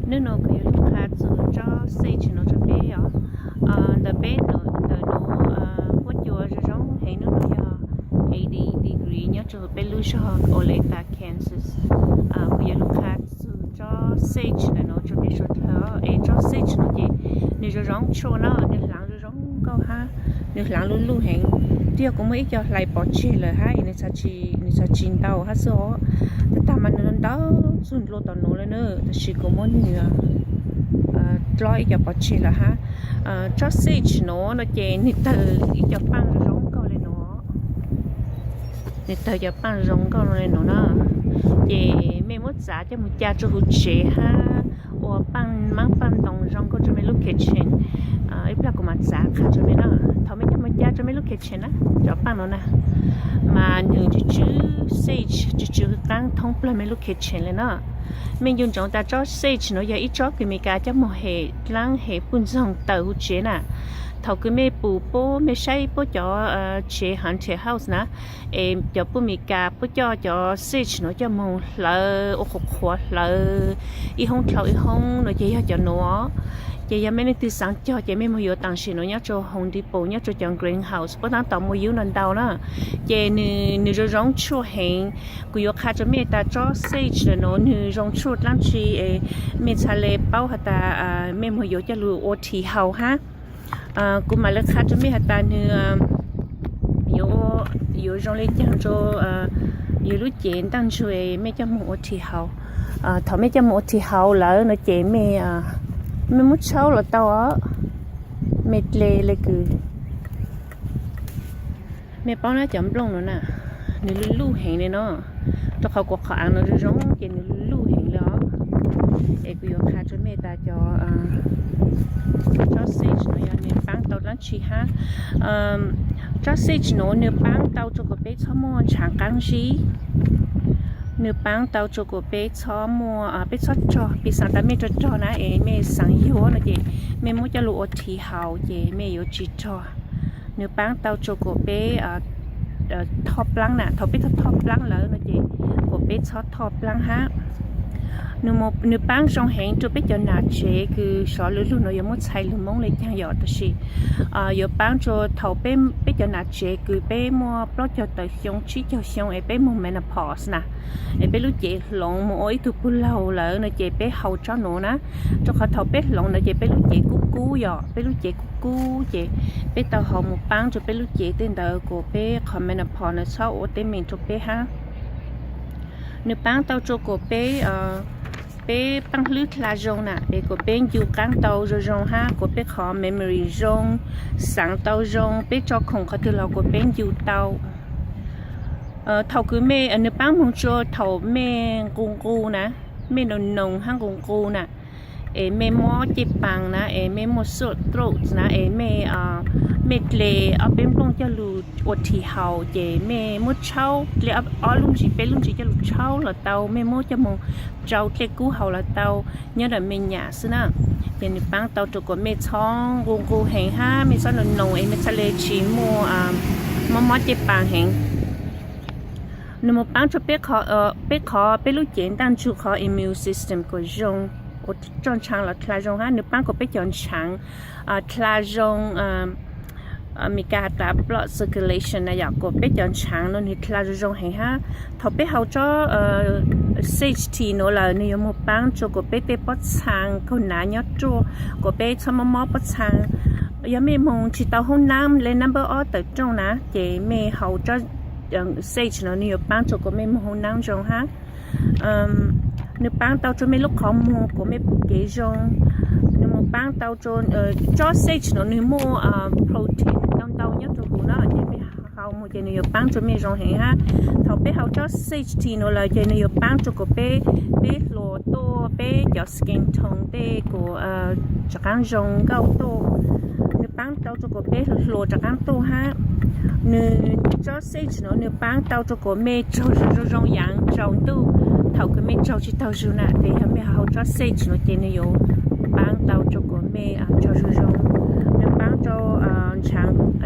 Hnub no kuv yuav lug qha txug tsob sage no rua peb os. Ntawm peb ntawm nuav huab cua zoo zoo heev, hnub no yog eighty degree nyob rua peb lub zog Olathe, Kansas. Kuv yuav lug qha txug tsob sage ntawm no rua peb suav dlawg. Es tsob sage no ces nwg zoo zoo tshuaj na, nwg hlaav zoo zoo nkauj hab, nwg hlaav luj luj heev. Twb yog kuv muab ib co hlais pov tseg lawm hab es nwg txhad tsi ntau hab xwb os. Tag tag mas nwg ntau txug ntua tom nuav le na, tab sis kuv muab nwg dlob ib co pov tseg lawm hab. Tsob sage no no ces nwg tawg ib co paaj zoo zoo nkauj le nuav. Nwg tawg cov paaj zoo nkauj le nuav na. Ces mej muab txav coj moog ca rua huv tsev hab ua paaj maab paaj ntoo zoo nkauj rua mej lub kitchen. Ib plag kuv mam txav qha rua mej na. Thaum mej coj moog ca rua mej lub kitchen na, cov paaj nuav na, mas nwg tsw tsw sage, tsw tsw qaab thoob plawg mej lub kitchen le na. Mej ncu ntsoov tas tsob sage no yog ib tsob kws Amelikas coj moog hem dlaab hem puj ntxoog tawm huv tsev na. Thaum kws mej pum puab, mej saib puab cov tsev haunted house na, es cov puj Amelikas puab coj cov sage no coj moog hlawv ua qhuav qhuav hlawv ib hoob dlhau ib hoob no ces yog cov nuav. Ces yog mej leej twg xaav cog ces mej moog yuav taam sim nuav nyob rua Home Depot nyob rua cov greenhouse puab taab tom muaj yub no ntau na. Ces nwg zoo zoo tshuaj heev. Kuv yuav qha rua mej tas tsob sage nuav nwg zoo tshuaj dlaab tsi es mej txhad le paub has tas mej moog yuav coj lug ua thi hau hab. Kuv mam le qha rua mej has tas nwg yuav zoo le caag rua yug lub cev ntaaj ntsug mej coj moog ua thi hau. Thaum mej coj moog ua thi hau lawm no ces mej, mej muab tshaub los tau os. Mej dle le kws mej paub na, cov nplooj no na, nwg luj luj heev le no, rua qhov kuv qhov aav no zoo zoo ces nwg luj luj heev le os. Es kuv yuav qha rua mej tas cov, tsob sage no yog nwg paab tau dlaab tsi hab. Tsob sage no nwg paab tau rua kuas peb txhob muaj ntshaav qaab zib. Nwg paab tau rua kuas peb txhob muaj, peb txhob rog, piv xaav tas mej rog rog na es mej xaav yuag no ces mej muab coj lug ua thi hau ces mej yuav tsi rog. Nwg paab tau rua kuas peb thoj plaab na, thaum peb thoj thoj plaab lawm no ces kuas peb txhob thoj plaab hab. Nwg paab zoo heev rua peb cov nam tsev kws sov lug lug no yuav muab txhais lug Moob le caag yom, tab sis yuav paab rua thaum peb cov nam tsev kws peb muaj plaub caug tawm xyoo tsib caug xyoo es peb moog menopause na, es peb lub cev hloov moog ua ib tug puj laug lawm no ces peb hau tsob nuav na. Rua qhov thaum peb hloov ntawd ces peb lub cev kub kub yom, peb lub cev kub kub ces peb tau hau moog paab rua peb lub cev tej ntawd kuas peb qhov menopause ntawd txhob ua teeb meem rua peb hab. Nwg paab tau rua kuas peb, peb paaj hlwb dlha zoo na es kuas peb ncu qaab tau zoo zoo hab kuas peb qhov memory zoo, xaav tau zoo, peb tso khoom qhov twg los kuas peb ncu tau. Thaum kws mej, nwg paab moog rua thaum mej nqus nqus na, mej noog noog hab nqus nqus na, es mej mob caj paas na, es mej muaj sore throat na, es mej, mej dle ob peb nplooj coj lug ua thi hau ces mej muab tshaub, dle ob lub ntsis peb lub ntsis coj lug tshaub los tau, mej muab coj moog tsau dlej kub haus los tau, nyob ntawm mej nyam xwb na. Ces nwg paab tau rua kuas mej txhob nqus nqus heev hab mej txhob noog noog es mej txhad le tsi muaj mob mob caj paas heev. Nwg moog paab rua peb qhov peb lub cev ntaaj ntsug qhov immune system kuas zoo, kuas roj ntshaav los dlha zoo hab nwg paab kuas peb cov ntshaav dlha zoo, Amelikas has tas blood circulation na yom, kuas peb cov ntshaav no nwg dlha zoo zoo heev hab. Thaum peb hau tsob sage tea nuav lawm nwg yuav moog paab rua kuas peb tej pob txhaa kaug nav nyob ruaj, kuas peb txhob mob mob pob txhaa. Yog mej moog tsi tau hoob naab le number ob tawm rooj na ces mej hau tsob sage no nwg yuav paab rua kuas mej moog hoob naab zoo hab. Nwg paab tau rua mej lub qhov muag kuas mej pum kev zoo. Nwg moog paab tau rua, tsob sage no nwg muaj protein ntau ntau nyob rua huv na ces mej hau moog ces nwg yuav paab rua mej zoo heev hab. Thaum peb hau tsob sage tea nuav lawm ces nwg yuav paab rua kuas peb, peb hluas tuaj, peb cov skin tone tej kuas rov qaab zoo nkauj tuaj. Nwg paab tau rua kuas peb hluas rov qaab tuaj hab. Nwg tsob sage no nwg paab tau rua kuas mej tsaug zug zoo zoo yaav tsaus ntuj. Thaum kws mej tsaug tsi taug zug na ces yog mej hau tsob sage no ces nwg yuav paab tau rua kuas mej tsaug zug zoo. Nwg paab rua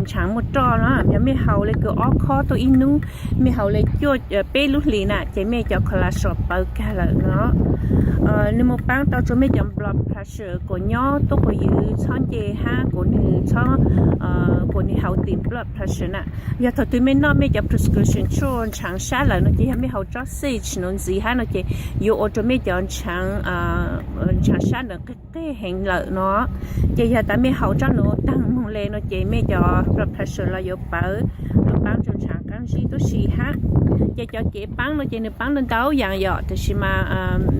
ntshaav muaj roj no, yog mej hau le kws ob khob tuaj ib nub, mej hau le cuaj peb lub hlis na ces mej cov cholesterol pawv kag lawm no. Nws mus paab tau rua mej cov blood pressure kuas nyob tuab quas yws txhob nce hab kuas nws txhob, kuas nws healthy blood pressure na. Yog thaum twg mej noj mej cov prescription txhua ntshaav sab lawm no ces yog mej haus tsob sage no ntxiv hab no ces yuav ua rua mej cov ntshaav sab ntawd qig qig heev lawm no. Ces yog tas mej haus tsob nuav taag moog le no ces mej cov blood pressure los yuav pawv, yuav paab rua ntshaav qaab zib tuab si hab. Ces cov kev paab no ces nws paab ntau ntau yaam yom, tab sis mas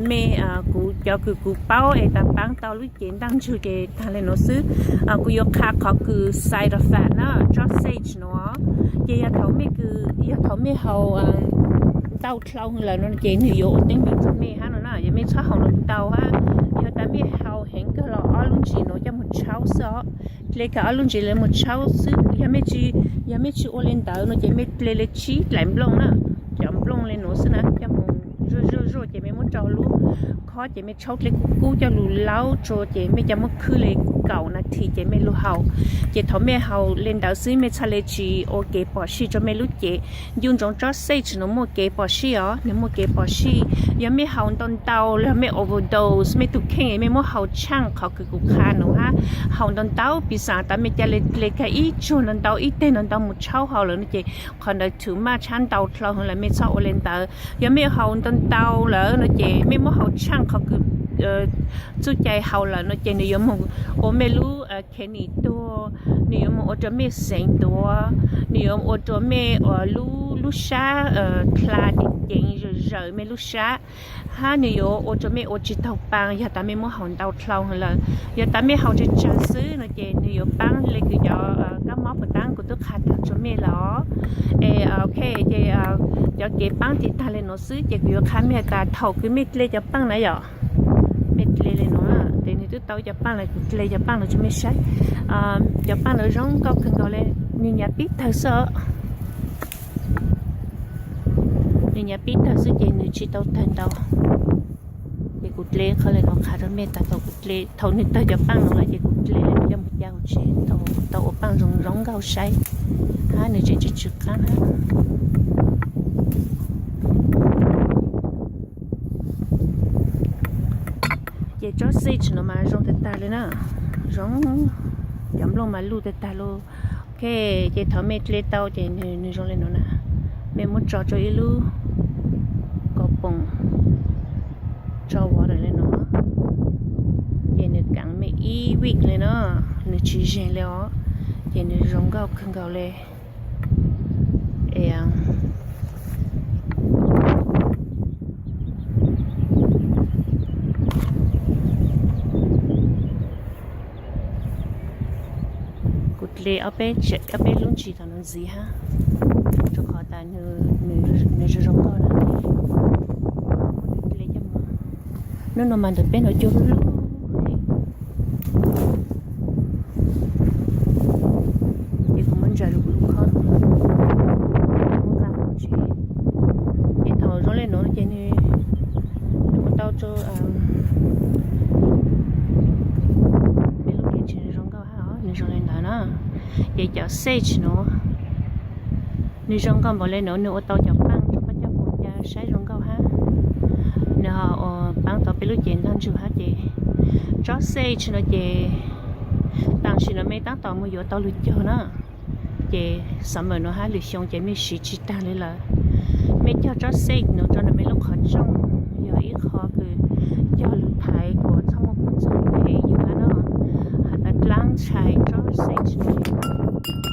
mej, kuv cov kws kuv paub es tas paab tau lub cev ntaaj ntsug ces taag le nuav xwb. Kuv yuav qha qhov kws side effect na tsob sage nuav. Ces yog thaum mej kws, yog thaum mej haus ntau dlhau lawm no ces nwg yuav ua teeb meem rua mej hab no na. Yog mej txhob haus ntau hab, yog tas mej haus heev kawg los ob lub ntsis nuav coj moog tshaub xwb os. Dle kag ob lub ntsis le moog tshaub xwb. Yog mej tsi, yog mej tsi ua le ntawd no ces mej dle le tsib dlaim nplooj na, cov nplooj le nuav xwb na, coj moog zuaj zuaj zuaj ces mej muab rau lub khob ces mej tshaub dle kub kub coj lug laub rua ces mej coj muab khwb le kaum nas this ces mej lug haus. Ces thaum mej haus le ntawd xwb mej txhaj le tsi ua kev pom sij rua mej lub cev. Ncu ntsoov tsob sage nuav muaj kev pom sij os, nwg muaj kev pom sij. Yog mej haus ntau ntau los mej overdose, mej tug kheej mej muab haus tshaaj qhov kws kuv qha nuav hab, haus ntau ntau piv xam tas mej ca le dle kag ib tsuag ntau ntau ib teg ntau ntau moog tshaub haus lawm no ces qhov ntawd too much hab ntau dlhau heev lawm mej txhob ua le ntawd. Yog mej haus ntau ntau lawm no ces mej muab haus tshaaj qhov kws txuj cai haus lawm no ces nwg yuav moog ua mej lub kidney tuag, nwg yuav moog ua rua mej xeev ntuav, nwg yuav ua rua mej lub, lub sab dlha ceev ceev zawm zawm mej lub sab, hab nwg yuav ua rua mej ua tsi taug paa yog tas mej muab haus ntau dlhau heev lawm. Yog tas mej haus tsawg tsawg xwb no ces nwg yuav paab le kws cov kab mob puas taab kuv tub qha taag rua mej lawm. Es ok, ces cov kev paab tes taag le nuav xwb ces kuv yuav qha mej tas thaum kws mej dle cov paaj na yom, mej dle le nuav, tes nwg tub tau cov paaj lawm, kuv dle cov paaj lawm rua mej saib. Cov paaj lawm zoo nkauj kawg nkaus le, nwg nyav pib tawg xwb os. Nwg nyav pib tawg xwb ces nwg tsi tau tawg ntau. Ces kuv dle qhov le nuav qha rua mej tas thaum kuv dle, thaum nwg tawg cov paaj nuav lawm ces kuv dle le nuav coj moog ca huv tsev tau ua paaj zoo zoo nkauj saib, hab nwg tseem tsw tsw qaab hab. Ces tsob sage nuav mas zoo tag tag le na, zoo, cov nplooj mas luj tag tag lug. Ok, ces thaum mej dle tau ces nwg zoo le nuav na, mej muab tso rua ib lub kaus poom, tso water le nuav, ces nwg kaav mej ib week le na, nwg tsi zeeg le os, ces nwg zoo nkauj kawg nkaus le. Kuv dle ob peb lub ntsis thaum nuav ntxiv hab, rua qhov tas nwg zoo zoo nkauj na. Hnub nuav mas ntawm peb nuav cua lug lug, ces kuv muab ntsaws rua kuv lub khob, ces thaum zoo le nuav ces nwg ua tau rua mej lub cev tseem zoo nkauj hab os, nwg zoo le ntawd na. Ces cov sage nuav nwg zoo nkauj npaum le nuav, nwg ua tau cov paaj rua koj coj moog ca saib zoo nkauj hab, nwg ho ua paab tau peb lub cev ntaag ntsug hab ces tsob sage nuav ces tam sim nuav mej taab tom moog yuav tau lug cog na. Ces summer nuav hab lwm xyoo ces mej siv tsi taag le lawm. Mej cog tsob sage nuav rua nuav mej lub qhov tsooj, yog ib qho kws cog lug thaiv kuas txhob muaj phooj ywg hem yug hab no. Has tas dlaab ntshai tsob sage nuav.